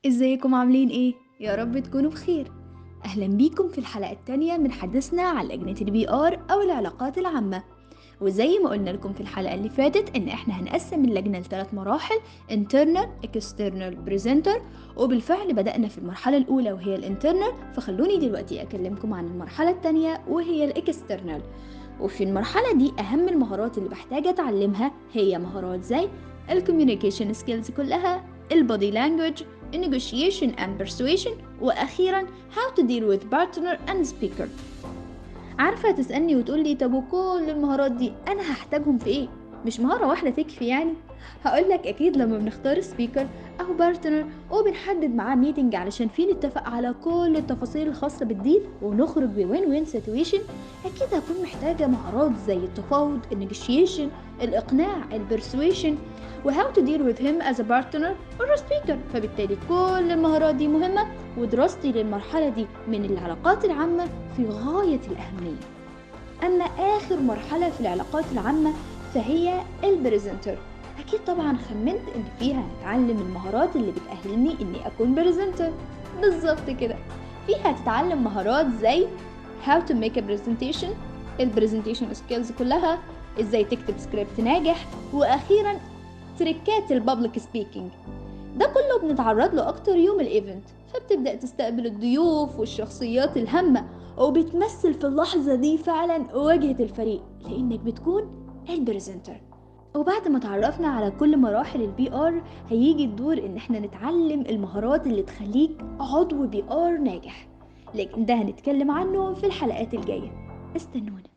ازيكم عاملين ايه؟ يا رب تكونوا بخير. اهلا بيكم في الحلقة التانية من حديثنا عن لجنة ال PR او العلاقات العامة. وزي ما قلنا لكم في الحلقة اللي فاتت ان احنا هنقسم اللجنة لثلاث مراحل: internal، external، presenter. وبالفعل بدأنا في المرحلة الأولى وهي ال internal، فخلوني دلوقتي أكلمكم عن المرحلة التانية وهي ال external. وفي المرحلة دي أهم المهارات اللي بحتاج أتعلمها هي مهارات زي ال communication skills كلها، ال body language، negotiation and persuasion، وأخيرا how to deal with partner and speaker. عارفة تسألني وتقولي طب وكل المهارات دي أنا هحتاجهم في إيه؟ مش مهارة واحدة تكفي يعني؟ هقولك أكيد لما بنختار speaker أو partner وبنحدد معاه meeting علشان فيه نتفق على كل التفاصيل الخاصة بال deal ونخرج ب win win situation، أكيد هكون محتاجة مهارات زي التفاوض، ال negotiation، الإقناع، ال persuasion، و how to deal with him as a partner or a speaker. فبالتالي كل المهارات دي مهمة، ودراستي للمرحلة دي من العلاقات العامة في غاية الأهمية. أما آخر مرحلة في العلاقات العامة فهي ال presenter. أكيد طبعا خمنت إن فيها هنتعلم المهارات اللي بتأهلني إني أكون presenter. بالظبط كده، فيها هتتعلم مهارات زي how to make a presentation، ال presentation skills كلها، إزاي تكتب سكريبت ناجح، وأخيرا تريكات ال public speaking. ده كله بنتعرض له أكتر يوم ال event، فبتبدأ تستقبل الضيوف والشخصيات الهامة، وبتمثل في اللحظة دي فعلا واجهة الفريق لأنك بتكون ال presenter. وبعد ما تعرفنا على كل مراحل ال PR هيجي الدور ان احنا نتعلم المهارات اللي تخليك عضو PR ناجح، لكن ده هنتكلم عنه في الحلقات الجاية. استنونا.